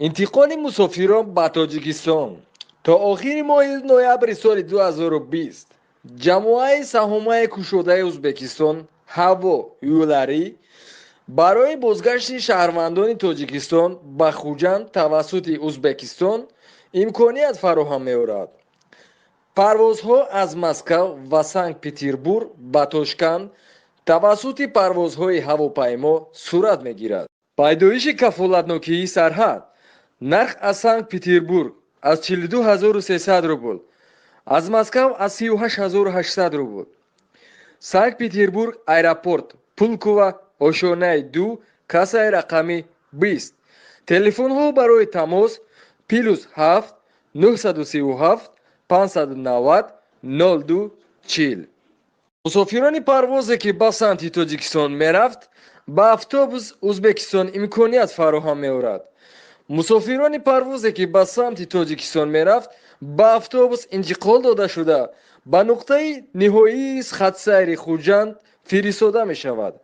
Интиқоли мусофирон ба Тоҷикистон то охири моҳи ноябри соли 2020 ҷамъуаи саҳомаи кушодаи Ӯзбекистон «Ҳаво Юллари» барои бозгашти шаҳрвандони Тоҷикистон ба Хуҷанд тавассути Ӯзбекистон имконият фароҳам меорад. Парвозҳо аз Москав ва Санкт Петербург ба Тошканд тавассути парвозҳои ҳавопаймо сурат мегирад. Пайдоиши кафолатнокии сарҳад. Нарх аз Санкт Петербург аз 42 300 рубл, аз Москав аз 38 800 рубл. Санкт Петербург, аэропорт Пулково, ошёнаи 2, кассаи рақами 20. Телефонҳо барои тамос: +7 937 590 02 40. Мусофирони парвозе, ки ба самти Тоҷикистон мерафт, ба автобус Ӯзбекистон имконият фароҳам меорад. Мусофирони парвозе, ки ба самти Тоҷикистон мерафт, ба автобус интиқол дода шуда, ба нуқтаи ниҳоии хатсайри Хуҷанд фиристода мешавад.